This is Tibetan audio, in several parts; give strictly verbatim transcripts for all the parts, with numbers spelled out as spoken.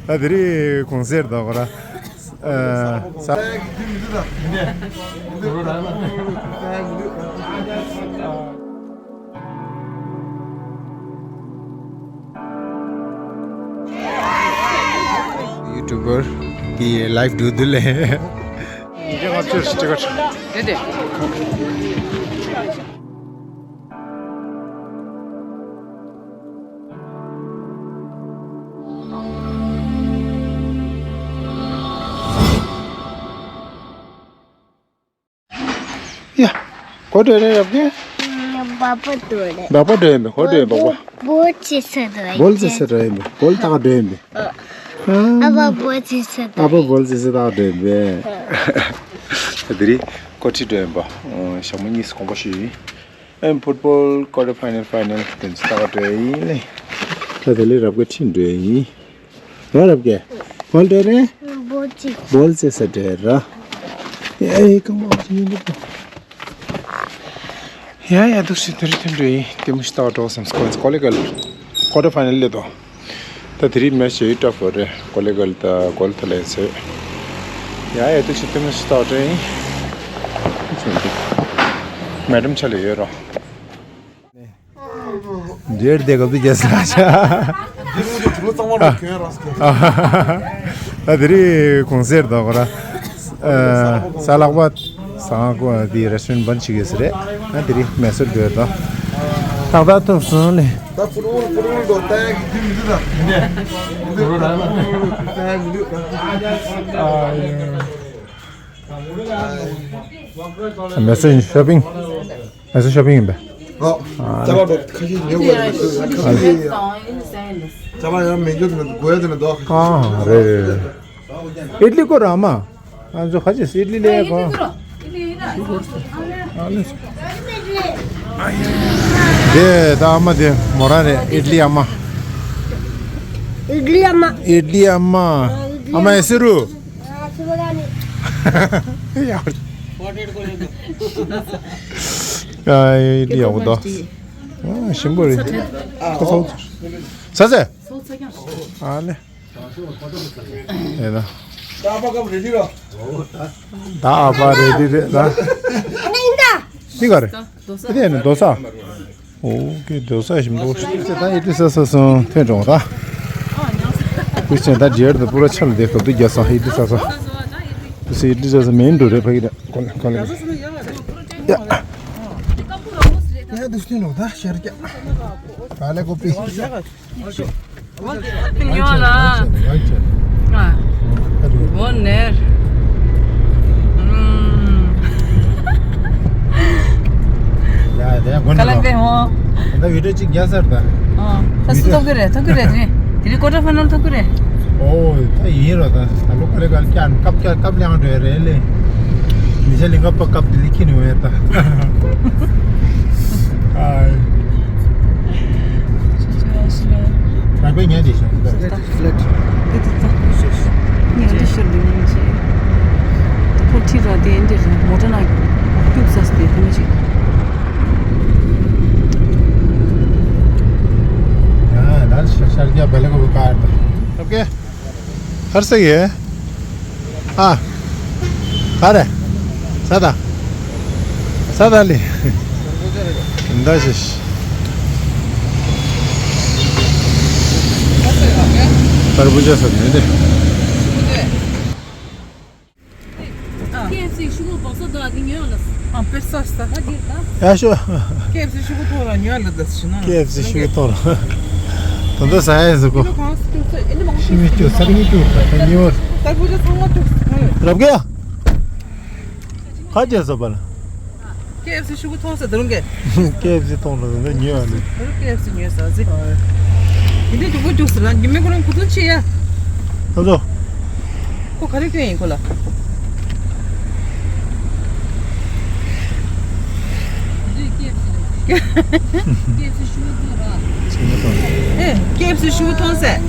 ད་དེ་རིང་གུང་སེང་རེད་ད་ཁོ་ར། ཨ། ས། ཡུ་ཊུབ་པར་གྱི་ལའིབ་འགྲོ་དུས་ལས། ཉིས་བརྒྱ་ལྔ་བཅུ་ཞིག་ཅིག་ག། དེ་དེ། ཡ། གོ་འདྲ་རེད་རབ་གི། པ་པ་འདྲ་རེད། པ་པ་འདྲ་ཡིན་པས་གོ་འདྲ་ཡིན་པ་པ། བོལ་ཅི་ས་འདྲ་ཡིན། བོལ་ཅི་ས་འདྲ་ཡིན་པས་བོལ་ཏག་འདྲ་ཡིན་པས། ཨ་ཕ་བོལ་ཅི་ས་འདྲ། ཨ་ཕ་བོལ་ཅི་ས་ཏག་འདྲ་ཡིན་པས། ད་དེ་རིང་གོ་ཁྲིད་འདྲ་ཡིན་པ། ཞག་མ་གཉིས་གོང་པ་ཞིག་ཡིན། ཨེམ་ཕུཊ་བོལ་ཀོ་ཊར་ཕའི་ནལ་ཕའི་ནལ་དེ་ཚོ་ཏག་འདྲ་ཡིན་ལེ། ད་དེ་ལས་རབ་གི་ཁྲིད་འདྲ་ཡིན། ཡ་རབ་གས། བོལ་འདྲ་རེད། བོལ་ཅི། བོལ་ཅི་ས་འདྲ་ར། ཨེ་རྐང་པ་ཅི་ཡིན་འདུག་ཡ་ཡ་འདུག་སེ་དེ་རིང་ཐོན་འདྲ་ཡིན། དེ་མོ་ཞིག་ལྟ་བ་འགྲོ་བསམ་སོང་། ཀོ་ལི་གལ་ཀོ་ཊར་ཕའི་ནལ་སླེབས་དོ། ད་དེ་རིང་མེ་ཆི་ཡི་ཊབ་རེད། ཀོ་ལི་གལ་དང་ཀོ་ལི་ཐ་ལེན་ཚོས། ཡ་ཡ་འདུག་སེ་དེ་མོ་ཞིག་ལྟ་བ་འགྲོ་ཡིན། མེ་ཌམ་ཆ་ལ་ཡོད་རོ། འདིར་བསྡད་སྐབས་དུ་རྒྱལ་ས་ཆ། ད་དེ་རིང་གུང་སེང་རེད་ད་ཁོ་ར། ས་ལག་པ་ཟ་ཁང་ཀོ་དེ་རེ་སི་ཊོ་རན་ཊི་བན་བྱེད་ཀྱི་ཟེར་རེད། ད་དེ་རིང་མེ་སོར་འགྲོ་ཡོད་དོ། ཏག་ཏག་ཐུག་སོང་ལེ། ད་ཕུ་རུ་ཕུ་རུ་འགྲོ་ད་ཡ་གི་དུས་མི་འདུག་ད། ད་ཡ་གི་དུས་མི་འདུག་ད། མེ་སོར་ཤོ་པིང་། ཨ་སི་ཤོ་པིང་ཡིན་པས། ཨོ། ཨ་ལེ། ཙ་བ་ཁ་ཤས་ཉོ་དགོས་རེད། ཁ་ཤས། ཙ་བ་ཡང་མི་འཇོག་ན་དགོས་ཡ་དེ་ན་དོ། ཨ་རེད་རེད། ཨིཌ་ལི་ཀོ་ར་མ། ཨ་ཚོ་ཁ་ཅིག་ཨིཌ་ལི་ལས་གོ། ཨ་ལེ། དེ་ད་ཨ་མ་དེ་མོ་རང་རེད། ཨིཌ་ལི་ཨ་མ། ཨིཌ་ལི་ཨ་མ། ཨིཌ་ལི་ཨ་མ། ཨ་མ་ཡ་སི་རུ། ཡ། ཨ་ཡ་ཡོད་དོ། ཨ་ཞིམ་པོ་རེད། ཁོ་ཚོ་ཟ་ཟེ། ཨ་ལེ། ཨེ་ན། ད་ཨ་ཕ་རེ་ཌི་རེད་ད། འདི་ག་རེད། འདི་ནི་རྡོ་ས། ཨོ་ཀེ། རྡོ་ས་ཞིམ་པོ་ཞིག་ད་ཨི་ཏི་ས་ས་སོང་ཐོན་འགྲོ་ད། པུ་ཆེན་ད་རྗེར་དུ་པུ་ར་ཆ་ལ་དེ་སྐབས་དུ་རྒྱ་ས་ཨི་ཏི་ས་ས། དུ་སི་ཨི་ཏི་ས་ས་མེན་འགྲོ་རེད་ཕ་གི་ད། གོ་ལ་གོ་ལ། ཡ། ཡ་དུ་སྟོན་རོགས་ད་ཤར་རྒྱ། ག་ལེ་ཀོ་པི། ཉོ་ལ། ཨ། འོ་ནེར། ཨུམ། ཡ་དེ་ཡང་གོ་ནས། ག་ལ་ཀེ་ཧོ། ད་བི་ཌིའོ་གཅིག་རྒྱག་ཚར་ད། ཨ། ད་སུ་ཐོབ་ཀྱི་རེད། ཐོབ་ཀྱི་རེད་དེ། དེ་རིང་ཀོ་ཊར་ཕའི་ནལ་ཐོབ་ཀྱི་རེད། ཨོ་ད་ཡིན་རོ་ད། ད་ལོ་ག་ལེ་ག་ལེ་ཀྱང་ཀབ་ཀྱང་ཀབ་ལེང་འགྲོ་ཡ་རེད་ལེ། མི་ཚེ་ལིང་ག་པ་ཀབ་དེ་ལི་ཁྱི་ནི་འོ་ཡ་ད། ཨ། རག་པའི་ཉལ་དེ་ཤོག་ད། ལེཊ། དེ་དེ་ད། ཉལ་དེ་ཤོར་དེ་ཉིན་ཆེ། ད་ཕོ་ཁྲི་ར་དེ་འདི་རེད། མོ་ཊ་ནང་རྒྱུག་ས་དེ་དེ་མ་ཅིག་ཡ་ད་ཤར་ཤར་རྒྱ་བེ་ལ་གོ་བི་ཀར་ད། ཨོ་ཀེ། ཧར་སེ་ཡེ། ཨ། ཧ་རེ། ས་ད། ས་ད་ལི། འདའ་ཤིས། ཏར་བུ་ཇ་ས་ནི་དེ། ཀེ་ཨེཕ་སི་ཤུ་གུ་དོ་ས་དོ་ཨ་གི་ཉོས་ལ། ཨ་པེ་ས་ས་ཧ་གི་ད། ཡ་ཤོ། ཀེ་ཨེཕ་སི་ཤུ་གུ་ཐོག་ལ་ཉོས་ལ་ད་ཤི་ན། ཀེ་ཨེཕ་སི་ཤུ་གུ་ཐོག་ལ། ད་ད་ས་ཡ་ཟུ་གོ། ཤི་མི་ཅུ་ས་གི་ཅུ་ད་ཉོ། ད་བུ་ཇ་ཚང་མ་ཅུ། རབ་གེ་ཡ། ཁ་ཅེ་ས་པ་ལ། ཀེ་ཨེཕ་སི་ཤུ་གུ་ཐོག་ས་ད་རུང་གེ། ཀེ་ཨེཕ་སི་ཐོག་ལ་ད་ཉོས་ལ། ད་རུང་ཀེ་ཨེཕ་སི་ཉོས་ས་ཟི། ཡིན་དུ་ཅུ་གུ་ཅུ་ས་ལ་ཉི་མ་ཁོ་རང་གུ་ཚུ་ཆེ་ཡ། ད་ཚོ། ཁོ་ག་རེ་སྐྱོན་ཡིན་ཁོ་ལ། ཨེ། ཀེ་ཨེཕ་སི་ཤུ་གུ་ཐོང་ཟེར།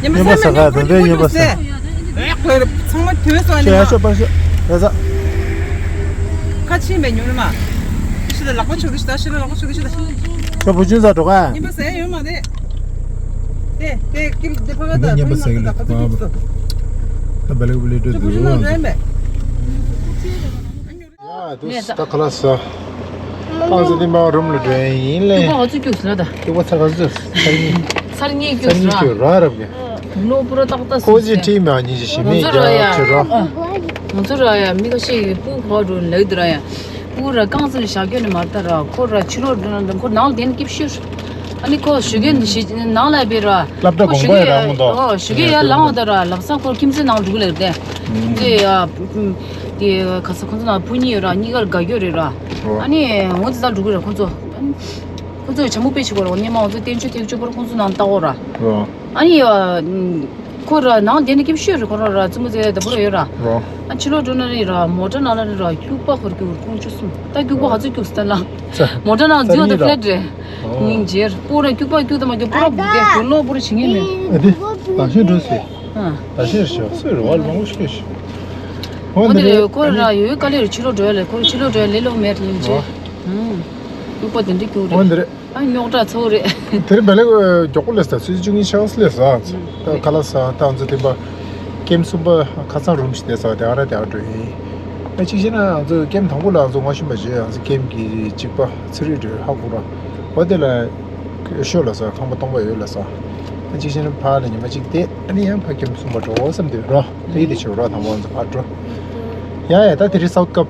ཉན་པ་ཟ་ག་ད་ལྟའི་ཉན་པ་ཟ། ཨེ། ཚང་མ་དོན་སོང་ནི་མ། ཤོད་ཤོད་པར་ཤོད་ར་ཟ། ཁ་ཆེ་མེད་ཉོ་ནི་མ། ཤི་ད་ལག་པ་ཆོག་དི་ཤི་ད་ཤི་ད་ལག་པ་ཆོག་དི་ཤི་ད། ཁྱོད་བུ་ཆུན་ཟ་འགྲོ་ག་ཉན་པ་ཟ་ཡོད་མ་རེད། དེ་དེ་ཀིལ་དེ་ཕ་ག་ད་ཉན་པ་ཟེར་གི་ལ་ད་བ་བ་ད་བ་ལེགས་པོ་ལེགས་འགྲོ་འདུག་ཨང་། ཡ་དུ་ད་ཁ་ལག་ཟ། ཏང་ཙེ་དེ་མ་རུམ་ལ་འགྲོ་ཡིན་ལེ། ཏུ་པ་ཧ་ཚུ་སྐྱུགས་ཟ་ད། ཏུ་པ་ཚ་ག་ཚུ་ཚར་ཉིན་ཚར་ཉིན་སྐྱུགས་ཟ་ར་རབ་གི། ལོ་པུ་ར་ཏག་ཏག་ཁོ་ཅི་ཁྲིད་མ་ཉིན་ཅི་ཞི་མེད་རྒྱ་ཆེ་ར། ང་ཚོ་ར་ཡ་མི་ཁ་ཤས་ཀྱི་སྤུ་ག་འགྲོ་ལེགས་འདི་ར་ཡ། སྤུ་ར་རྐང་ཚུ་ནས་བཞག་རྒྱུ་ནི་མ་རེད་ད་ར། ཁོ་ར་ཕྱི་ལོགས་འགྲོ་ན་འགྲོ་ཁོ་ནང་ལ་བསྡད་ན་སྐྱིད་ཤོས། ཨ་ནི་ཁོ་ཞུ་རྒྱུ་འདི་ཞིག་ནང་ལ་ཡ་པའི་ར། སློབ་གྲྭ་ཁོ་ཞུ་དགོངས་པ་རྒྱུ་ཡ་ཡ་རང་མོ་འདུག་ཨོ་ཞུ་རྒྱུ་ཡ་ལངས་འོ་ད་ར་ལབ་སང་ཁོ་ཁྱིམ་མཚེས་ནང་འགྲོ་གི་ལེགས་ཏེ། ཁྱིམ་མཚེས་ཡ། དེ་ག་ས་ཁོ་ཚོ་ནང་བུ་གཉིས་ཡོད་ར་གཉིས་ཀར་དགའ་སྐྱོ་རེད་ར། ཨོ། ཨ་ནི་ངོ་ཚ་ཚ་འགྲོ་གི་ར་ཁོ་ཚོ། ཁོ་ཚོ་ཡ་བྱ་མོ་དཔེ་བྱེད་དགོས་ར་ཉི་མ་ང་ཚོ་བསྟན་ཆོས་ཐེག་མཆོག་པར་ཁོ་ཚོ་ནང་ལྟ་འོ་ར། ཨོ། ཨ་ནི་ཡ། ཁོ་ར་ནང་བསྡད་ནས་སྐྱིད་ཤོས་རེད་ཁོ་ར་ར་བཙུན་མོ་ཚེ་ད་བུ་ར་ཡོད་ར། ཨ་ཕྱི་ལོགས་འགྲོ་ན་རེད་ར་མོ་ཊ་ནང་ལ་རེད་ར་སྐྱུག་པ་ཁོར་སྐྱུག་ར་ཁོང་ཆུ་སུམ་ད་སྐྱུག་པ་ཧ་ཚོད་སྐྱུག་སྟ་ལ། མོ་ཊ་ནང་འཛུལ་བ་ད་ཕ་ལེ་ཊི་རེད། ཉིན་རྗེར་སྤུ་ར་སྐྱུག་པ་སྐྱུག་ད་མ་སྐྱུག་སྤུ་ར་བུག་དེ་དུ་ལོག་པུ་ར་བྱེད་ངེས་མེད། ཨ་དེ་ད་ཤེས་འགྲོ་སྲིད། ད་ཤེས་ཤོག་སུས་རེ་བ་མང་པོ་ཤོད་ཤོག་ཨོ་དེ་རེད་ཁོ་ར་ཡོད་དཀའ་ལས་རེད་ཕྱི་ལོགས་འགྲོ་ཡ་ལས་ཁོ་ཕྱི་ལོགས་འགྲོ་ཡ་ལས་ལོག་མེད་ཡིན་རྗེ། སྐྱུག་པ་དེ་འདྲ་སྐྱུག་རེད། ཨ་རྙོག་དྲ་ཚོ་རེད། དེར་བལ་མགྱོགས་པོ་ལས་ས་ཚོད་བཅུ་གཉིས་ཆགས་ལས་ས་ད་ཁ་ལག་ས་ད་ང་ཚོ་དེ་པ་ཀེམ་གསུམ་པ་ཁ་སང་རུམ་ཞིག་བསྡད་ས་དེ་ཨ་ར་དེ་ཨ་འགྲོ་ཡིན། ཨ་གཅིག་བྱས་ན་ང་ཚོ་ཀེམ་དང་པོ་ལ་ང་ཚོ་ང་ཤུམ་པ་བྱས་ང་ཚོ་ཀེམ་གྱི་གཅིག་པ་ཚེ་རིང་འགྲོ་ཧ་གོ་ར་འོ་དེ་ལ་ཤོ་ལ་ས་ཁང་པ་སྟོང་པ་ཡོད་ལ་ས་ཨ་གཅིག་བྱས་ན་ཕ་ལ་ཉི་མ་གཅིག་བསྡད་ཨ་ནི་ཡང་ཕ་ཀེམ་གསུམ་པ་འགྲོ་བསམ་དུས་ར་དེ་ཡིད་དེ་ཆོག་ར་དང་པོ་ང་ཚོ་ཕ་འགྲོ་ཡ་ཡ་ད་དེ་རིང་སའུ་ཐི་ཀབ།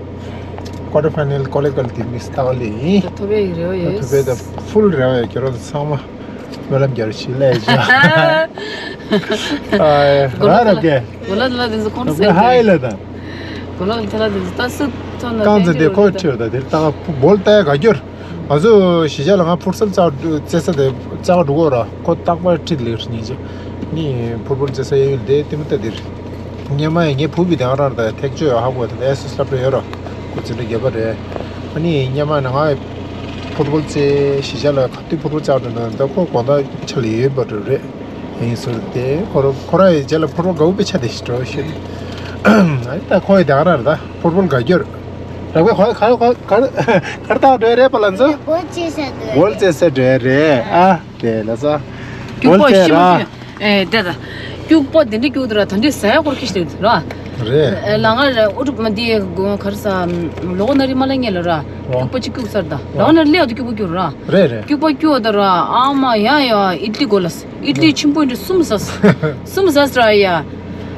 ཀོ་ཊར་ཕའི་ནལ་ཀོ་ལེ་གལ་དེ་མིག་སི་ཏག་ལེ་ཡིན། ཐོབ་པའི་རེ་བ་ཡོད། ཐོབ་པའི་ད་ཕུལ་རེ་བ་ཡོད་ཁྱེད་རང་ཚང་མ་སྨོན་ལམ་རྒྱབ་ཤིག་ལས་བྱ། ཨ་ར་རབ་གེ་གོ་ལ་ལ་དེ་ཚོ་ཁོང་ཚོ་ཧའི་ལ་དང་། གོ་ལ་ལ་ཐ་ལ་དེ་ཚོ་ལྟ་སུ་ཐོན་ན་རྐང་ཚ་དེ་ཁོ་ཁྲིར་ད་དེར་ལྟ་བོལ་ལྟ་ཡ་ག་རྒྱུར། ང་ཚོ་གཞིས་ཆགས་ལ་ང་ཕུར་སལ་རྩ་རྩེ་ས་དེ་རྩ་བ་འགྲོ་གོ་ར་ཁོ་རྟག་པར་ཁྲིད་ལེགས་ཉིན་ཅེ། ནི་ཕུར་བུལ་རྩེ་ས་ཡ་ཡུལ་དེ་ལྟད་མོ་ལྟ་དེར། སྔོན་མ་ཡང་ངའི་བུ་བི་དེང་རང་དང་ཐེག་ཆོས་ཡོད་ཧ་གོ་དང་ཨེ་སི་སི་སློབ་གྲྭ་ཡོད་ར། ཁོ་འཛིན་གྲྭ་བརྒྱད་པ་རེད། ཨ་ནི་སྔོན་མ་ནང་ང་ཕུར་བུལ་རྩེ་གཞིས་ཆགས་ལ་ག་དུས་ཕུར་བུལ་རྩེ་འགྲོ་ན་ད་ཁོ་དགོང་དག་ཆ་ལ་ཡོད་པ་འགྲོ་རེད། ཡིན་ཟེར་ཏེ་ཁོ་ར་ཁོ་ར་ཡི་རྗེས་ལ་ཕུར་བུལ་དགའ་བོ་དཔེ་ཆ་དེ་ཞིག་འགྲོ་ཤེས་ཏེ། ཨ་ནི་ད་ཁོ་ཡི་དེང་རང་རེད་ད་ཕུར་བུལ་དགའ་རྒྱུར། ར་བའི་ཁོ་ག་ག་ག་ག་ར་ད་འགྲོ་རེད་པ་ལ་ཚོ། བོལ་རྩེ་ས་འགྲོ་རེད་ཨ། དེ་ལ་ས། རྒྱུག་པ་བོལ་ཤི་ཏེ་མ་ར། ཤི་ཨེ་དེ་ད། རྒྱུག་པ་དེ་འདྲ་རྒྱུག་དེ་ར་ད་འདྲ་ཟ་ཡ་སྐོར་ཁྱི་ཞིག་རེད་ར། རེད། ལ་ང་ར་ཨུ་ཀྲུག་མ་དེ་གོ་གར་ས། ལོ་ན་རི་མ་ལ་ངེ་ལ་ར། རྒྱུག་པ་གཅིག་རྒྱུག་སར་ད། ལོ་ན་རི་ལེ་ཨ་དུ་རྒྱུག་པ་རྒྱུག་ར། རེད་རེད། རྒྱུག་པ་རྒྱུག་ད་ར་ཨ་མ་ཡ་ཡ་ཨི་ཏི་ལི་གོ་ལ་ས། ཨི་ཏི་ལི་ཆིམ་པོ་འདྲ་གསུམ་ཟ་ས། གསུམ་ཟ་ས་ར་ཡ།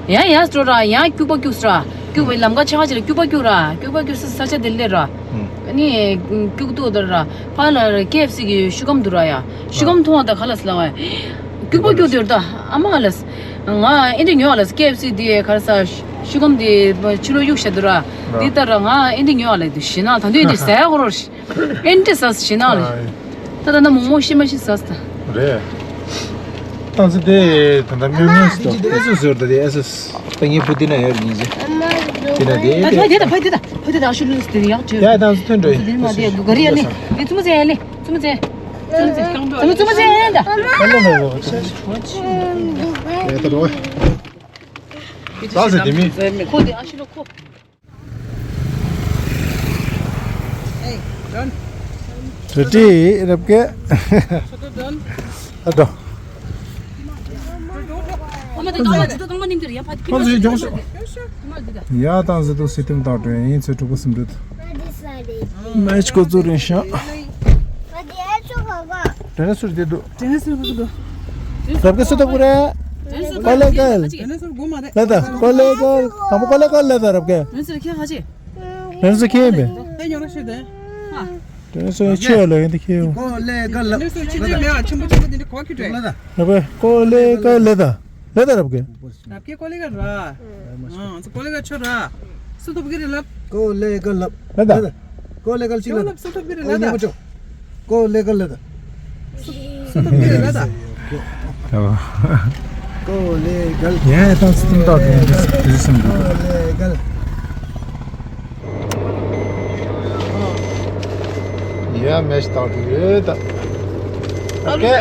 ཡ་ཡ་སྤྲོ་ར་ཡ་རྒྱུག་པ་རྒྱུག་ས་ར། རྒྱུག་པའི་ལམ་ཁ་ཆ་ཁ་ཅིག་ལ་རྒྱུག་པ་རྒྱུག་ར་རྒྱུག་པ་རྒྱུག་ས་ས་ཆ་དེ་ལེ་ར། ཨ་ནི་རྒྱུག་ཏུ་དར་ར། ཕ་ལ་ར་ཀེ་ཨེཕ་སི་གི་ཤུ་གམ་དུ་ར་ཡ། ཤུ་གམ་མཐོང་བ་ད་ག་ལ་སི་ལ་བ་ཡ། རྒྱུག་པ་རྒྱུག་དུ་ར་ད་ཨ་མ་ལ་སི། ང་ཨེ་འདྲ་ཉོ་བ་ལ་སི་ཀེ་ཨེཕ་སི་དེ་ག་ར་ས་ཤུ་གམ་དེ་ཕྱི་ལོ་གཡུག་བྱ་དུ་ར། དེ་ལྟར་ར་ང་ཨེ་འདྲ་ཉོ་བ་ལ་དུ་ཞེ་ན་ད་དུས་འདི་ཟ་ཡ་གོ་རོ་ཤི། ཨེ་འདྲ་ཟ་ཞེ་ན་ལ། ད་ད་ན་མོག་མོག་ཤི་མ་ཤི་ཟ་ས་ད། རེད། ད་ཚོ་དེ་ད་ད་མྱོང་མྱོང་སི་ཏོ་ཨེ་སོ་ཟེར་ད་དེ་ཨེ་སོ་ད་ངའི་བུ་དེ་ན་ཡོད་རེད་ཉིན་ཅེ། དེ་ན་དེ་ད་ཕ་དེ་ད་ཕ་དེ་ད་ཕ་དེ་ད་ཨ་ཤུ་ལུས་དེ་ཡག་ཅེ། ཡ་ད་ཚོ་ཐོན་འགྲོ་ཡིན། དེ་ནི་མ་དེ་ག་རི་ཡ་ལེ་དེ་ཙུ་མ་ཙེ་ཡ་ལེ་ཙུ་མ་ཙེ། ཙུ་མ་ཙེ་ཡ་ད། ཨ་ལེ་ལེ་ལེ། ཡ་ད་རོ། ད་ཟེར་དེ་མི། ཁོ་དེ་ཨ་ཤུ་ལོ་ཁོ། རེ་ཏི་རབ་ཀེ། ཨ་དོ། ཁོང་ཚོ་ཞིག་མགྱོགས་ཤོག་ཡ་ཏང་ཟེར་དུ་སི་ཏིམ་དང་འགྲོ་ཡིན་ཚེ་དྲུག་པ་སུམ་འགྲོ་དུ། མེ་ཆི་ཀོ་ཚོ་རིན་ཤང་། དེ་ནས་སུར་དེ་འདུག་དེ་ནས་སུར་འདུག་རབ་ཀེ་སུ་ཐོབ་གི་རེད། ཀོ་ལེ་གལ། དེ་ནས་སུར་དགོས་མ་རེད། ལེ་ད་ཀོ་ལེ་གལ། དང་པོ་ཀོ་ལེ་གལ་ལེ་ད་རབ་ཀེ། དེ་ནས་སུར་ཁྱེད་ཧ་ཅི། དེ་ནས་སུ་ཁྱེད་མེད། དེ་ཉོ་ར་ཤི་དེ། དེ་ནས་སུ་ཆེ་ལ་ཡིན་དེ་ཁྱེད་ཡོང་། ཀོ་ལེ་གལ་ལེ། དེ་ནས་སུར་ཆེ་ཆེ་མེད་ཨ་ཆེན་པོ་ཆེན་པོ་དེ་འདྲ་གོ་ཁྱུ་དྲེ། ལེ་ད། རབ་ཀེ་ཀོ་ལེ་གལ་ལེ་ད། ལེ་ད་རབ་ཀེ། རབ་ཀེ་ཀོ་ལེ་གལ་ར། ཨ་ཙི་ཀོ་ལེ་གལ་ཆོ་ར། སུ་ཐོབ་གི་རེད་ལབ། ཀོ་ལེ་གལ་ལབ། ལེ་ད། ཀོ་ལེ་གལ་ཅི་ལབ། ལབ་སུ་ཐོབ་གི་རེད་ལ་ད། ཀོ་ལེ་གལ་ལེ་ད། སུ་ཐོབ་གི་རེད་ལ་ད། ཀོ་ལེ་གལ། ཡ་ད་སུ་ཐོབ་ད་དེ་དེ་སུ་འདུག་ཀོ་ལེ་གལ། ཡ་མེ་ཤི་ཏག་ཏུ་ཡོད་ད། ཨ་ཀེ།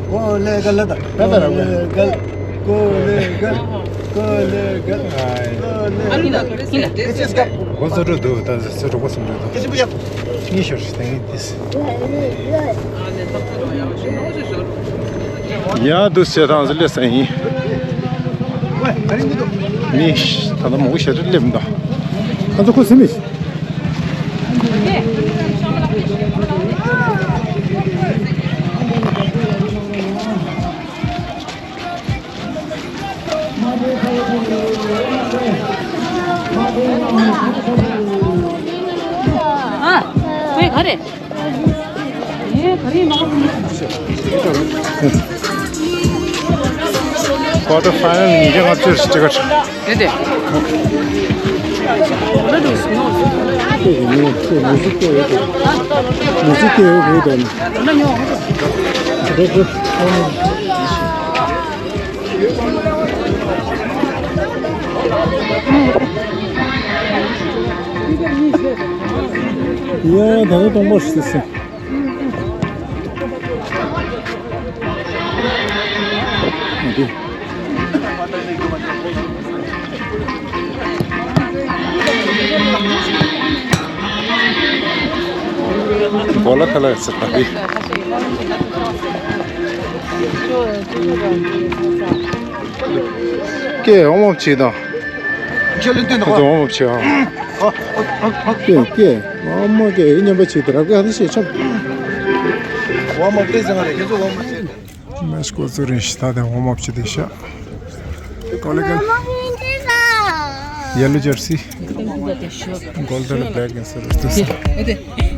ཀོ་ལེ་གལ་ལ་ད། ད་ད་ར་ཀོ་ལེ་གལ། ཀོ་ལེ་གལ། ཀོ་ལེ་གལ། ཨ་ལི་ལ་ལི་ལ། ཨེ་ཅེ་སི་ཀ། གོ་ཚོ་འགྲོ་འདུག་ད་ཚོ་གྲོགས་པོ་སུ་འགྲོ་འདུག་ཨེ་ཅེ་སི་ཀ། ངེས་ཤོར་ཞིག་ད་ངེས་ཏིས། ཨ་ནི་ཏག་ཏག་རོ་ཡང་ཞིག་ནོ་ཞིག་ཞོར། ཡ་འདུག་ཟེར་དང་ཟེར་སླེབས་ས་ཡིན། མི་ད་ལྟ་མང་པོ་ཞེ་དྲག་སླེབས་མི་འདུག་ཁ་ཚོ་ཁོ་ཟིན་མི། ཨ། ཁོས་ག་རེ། ཀོ་ཊར་ཕའི་ནལ་ཉིས་བརྒྱ་ལྔ་བཅུ་ཞིག་ཅིག་ག་དེ་དེ། ཡ་ད་ནི་སྟོང་པ་ཞིག་ཟིན། གོ་ལ་ཁ་ལ་ཟེར་བ་རེད། ཀེ་ཨོ་མོ་ཆེ་དང་། ཁྱོད་ལུས་སྟོན་ཁོ་ཚོ་ཨོ་མོ་ཆེ་ཨ། ཨ་ཨ་ཨ། ཀེ་ཀེ་ཨོ་མོ་ཀེ་ཨེ་མཉམ་པ་ཆེ་དེ་རབ་ཀེ་ཨ་ནི་ཤེས་ཆོག་ཨོ་མོ་ཀེ་ཟེར་ང་རེ་ཁྱོད་ཚོ་ཨོ་མོ་ཆེ། མེ་སྐོར་ཚོ་རིན་ཤི་ཐ་དེ་ཨོ་མོ་ཆེ་དེ་ཤ། ཀོ་ལེ་གལ། ཡེ་ལོ་ཇར་སི། གོལ་ཌན་བྷེ་ལེག་ཨེན་སི་རེད།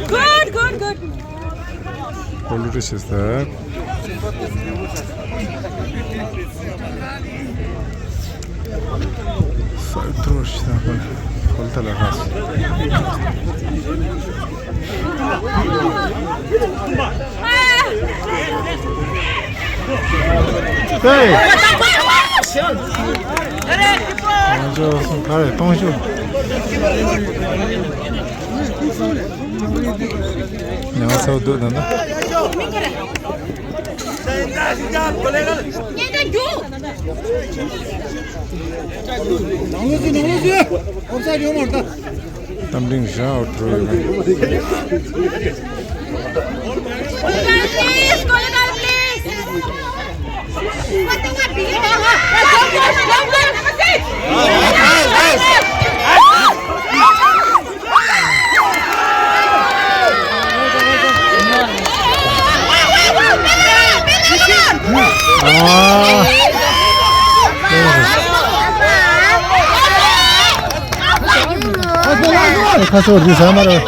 Good, good, good. Quality is that. Side throw is that. Quality la ras. Hey! Hey! ཉི་མ་ཚ་བོ་འདུག་ད་ལྟ། རྟ་མགྲིན་བཞག་འགྲོ་ཡོད་པས། ཁ་སོར་འདི་ཟ་མ་རེད།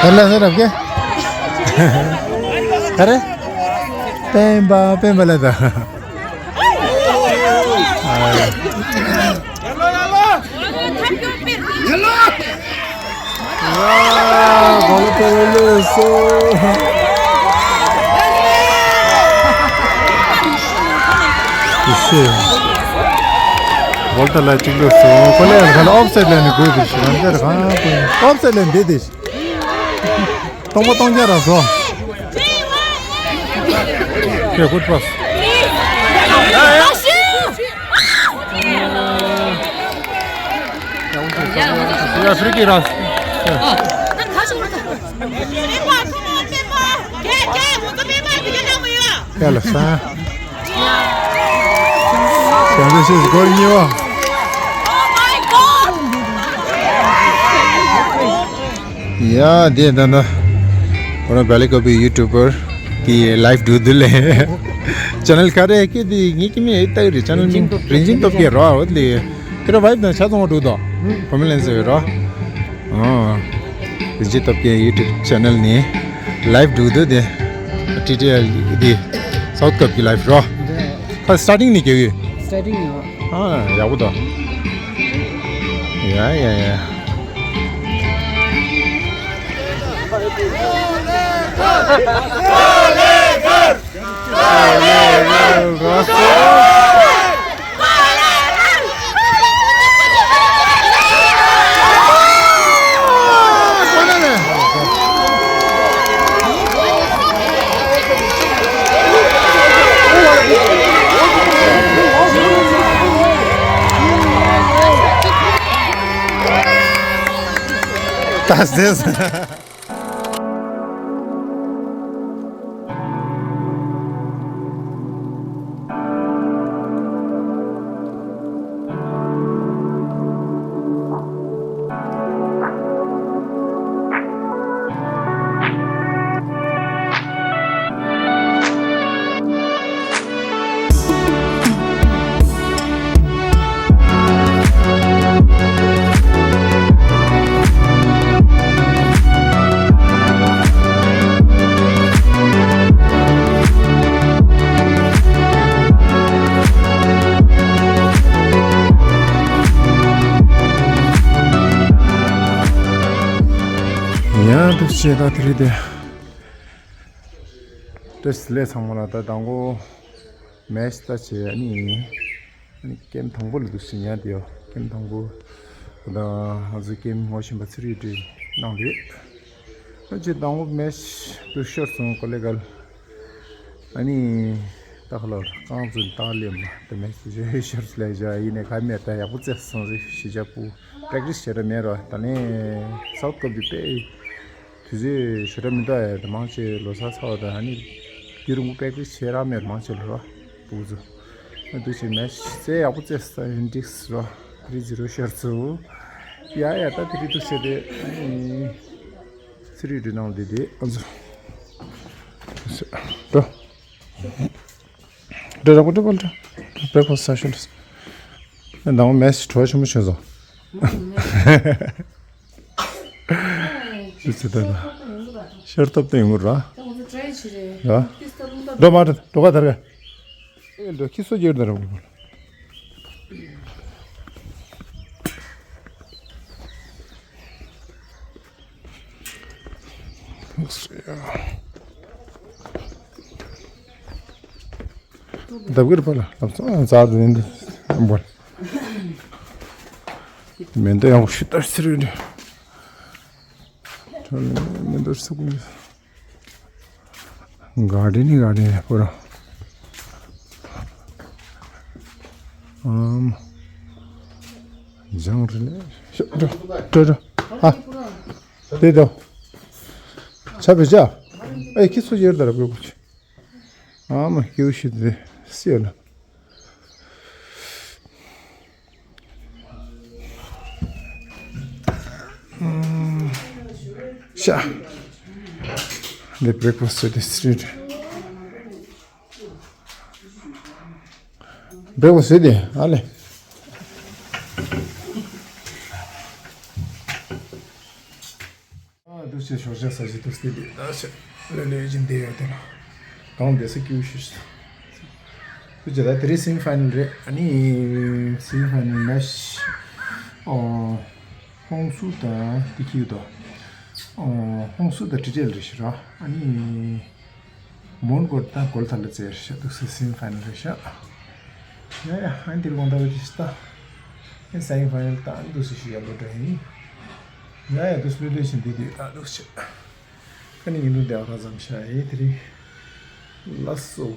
ཧ་ལ་ཧ་རབ་ཀེ། ཧ་རེ། པེན་པ་པེན་པ་ལ་ད། ཡ་ལ་ཡ་ལ། ཡ་ལ། ཡ་གོ་ལ་པེ་ལ་ལུ། ཤེས། ཝོལ་ཏར་ལ་གཅིག་ལོས་སོང་། ཁོ་ལས་ཁ་ལ་ཨོབ་སའིད་ལེན་ནི་དགོས་དེ་ཤི་རང་ཅར་གང་དགོས། ཨོབ་སའིད་ལེན་དེ་དེ་ཤི། སྟོང་པ་སྟོང་རྐྱང་ར་བཟོ། ཁྱོད་གུད་པཱས། ཡ་ཕི་རི་ཀིག་ར། ཡ་ལ་ས། བྱང་ཆུབ་སེམས་སྒོར་གཉིས་པ། ཡ་དེ་ད་ད། ཁོ་རང་བེ་ལི་ཀོ་པི་ཡུ་ཊུབ་པར་གི་ལའིབ་འགྲོ་དུས་ལས། ཅེ་ནལ་ག་རེ་ཀི་དེ་ངེད་ཀྱི་མི་ཨེ་ཏག་རེད། ཅེ་ནལ་རིན་ཆེན་སྟོབས་རྒྱལ་རོ་འོ་དེ་ལས། ཁྱེད་རང་ཝའིབ་དང་ཆ་ཚང་བ་འགྲོ་དོ། ཕོ་མི་ལན་ཟེར་བའི་རོ། ཨོ། རིན་ཆེན་སྟོབས་རྒྱལ་ཡུ་ཊུབ་ཅེ་ནལ་ནས་ལའིབ་འགྲོ་དུས་དེ། ཊི་ཊི་ཨེལ་དེ་སའུཐ་ཀབ་ཀྱི་ལའིབ་རོ། ད་སི་ཊར་ཊིང་ནས་རྒྱག་གི། སི་ཊར་ཊིང་ཡོད། ཨ་ཡག་པོ་འདུག། ཡ་ཡ་ཡ། That's this. ཡང་འདུག་བྱས་ད་དེ་རེད་དེ། ཏེ་སླེབས་ཚང་མ་ལ་ད་དང་པོ་མེཆ་ལྟ་བྱས། ཨ་ནི་ཨ་ནི་གེམ་དང་པོ་ལ་འདུག་སེ་ཉལ་བསྡད་ཡོད། གེམ་དང་པོ་ད་ང་ཚོ་གེམ་ངོ་ཤེས་པ་ཚེ་རིང་གྲས་གནང་འདུག་ཨ་ཅེ་དང་པོ་མེཆ་འདུག་ཤོར་སོང་། ཀོ་ལེ་གལ། ཨ་ནི་ད་ཁ་ལོར་རྐང་བཙུགས་ཏག་ལེམ་ད་མེཆ་ཤོར་ལས་བྱ་ཡིན་ནས་ག་མེད། ད་ཡག་པོ་རྩེས་སོང་ཟིག་ཤི་ཇ་པུ་པྲེག་ཊིས་བྱེད་ར་མེད་ར། ད་ནས་སའུཐ་ཀབ་དེ་དཔེ། དུས་ཚོད་ཞེ་དྲག་མི་འདུག་ཨེ། ད་མང་ཆེ་ལོ་གསར་ཚར་བ་དང་ཨ་ནི་དུས་རིང་པོ་པེག་ཊིས་བྱེད་རག་མེད། མང་ཆེ་ལོ་ར་ཕྲུ་གུ་ཚོ་ཨ་འདུག་ཅེ་མེཆ་རྩེ་ཡག་པོ་རྩེས་སོང་། ཧེན་ཌི་རིགས་ར་ཐི་རི་ཛི་རོ་ཤར་ཚུ། ཡ་ཡ་ད་དེ་རིང་འདུག་ཟེར་ཏེ་ཨ་ནི་ཚེ་རིང་འདྲི་ནང་བསྡད་དེ་ཨ་ཚོ་འགྲོ། འགྲོ་ར་པོ་འགྲོ་པོ་འགྲོ། བྷེ་རེག་ཕ་སི་ཊི་ས་ཤོད། ཨ་ནི་མེཆ་བྲོ་བ་ཆེན་པོ་བྱུང་སོང་། ཨ་ཙི་ད་ད། ཤར་སྟབས་དེ་ཡོང་གི་ར། ད་ང་ཚོ་ཊ་རའི་བྱེད་རེད། ཡ། ཁྱི་ས་རླུང་རྟ། འགྲོ་མ་འགྲོ། འགྲོ་ག་དར་ག་ཨེ་འགྲོ་ཁྱི་སོ་རྒྱེར་དར་ར། འདབ་གིར་པ་ལ་ལབ་སོང་། ཨ་ཙག་དེ་ནི་འདི་འབོལ། མེ་འདི་ཡང་ཤི་ལྟར་ཟེར་རེད། མེ་འདི་སུ་ཀུན། ག་རེ་ནི་ག་རེ་ནི་པོ་ར། ཨམ། ཇང་རེ་ལེ། ཤོ་འགྲོ་འགྲོ་འགྲོ། ཨ། དེ་དོ། ཆ་བེ་ཅ། ཨེ་ཁྱི་སུ་ཡེར་ད་ར་བེ་ཀུ་ཆི། ཨ་མ་ཁྱེའུ་ཤི་དེ་སི་ལ། ཤ། འདི་བྷེ་རེག་ཕ་སི་ཊི་དེ་སི་རེད། བྷེ་རེག་ཕ་སི་ཊི་དེ་ཨ་ལེ། ཨ་འདུག་སེ་ཞོགས་ཇ་ཟ་ཞིག་འདུག་སེ་དེ་ད་ཆ་ལེ་ལེ་བཞིན་བསྡད་ཡོད་དེ་ལ། གང་བསྡད་ས་སྐྱིད་པོ་ཞིག་འདུག་ཅེ་ད་དེ་རིང་སེ་མི་ཕའི་ནལ་རེད། ཨ་ནི་སེ་མི་ཕའི་ནལ་མེཆ་ཨོ་ཧོང་སུ་དང་དེ་ཁྱི་དོ། ཨོ། ཧོང་སུ་དང་ཊི་ཊི་ཨེལ་རེད་ཤག་ར། ཨ་ནི་མོན་གྷོ་དང་གོལ་ཐ་ལ་རྩེ་རེད་ཤག། འདུག་སེ་སེ་མི་ཕའི་ནལ་རེད་ཤག། ཡ་ཡ། ཨ་ནི་དེ་རིང་དགོང་དག་པོ་ཅིག་ད། ཨ་ནི་སེ་མི་ཕའི་ནལ་ད་ཨ་ནི་འདུག་སེ་ཞིག་ཡག་པོ་འགྲོ་ཡིན། ཡ་ཡ། འདུག་སེ་ལྷོད་ལྷོད་བྱས་བསྡད་དུས་ད་འདུག་སེ་བྱས། ཨ་ནི་ངའི་ལུང་དེ་ཨ་ར་ཙམ་བཞག་ཡིན་དེ་རིང་། ལགས་སོ།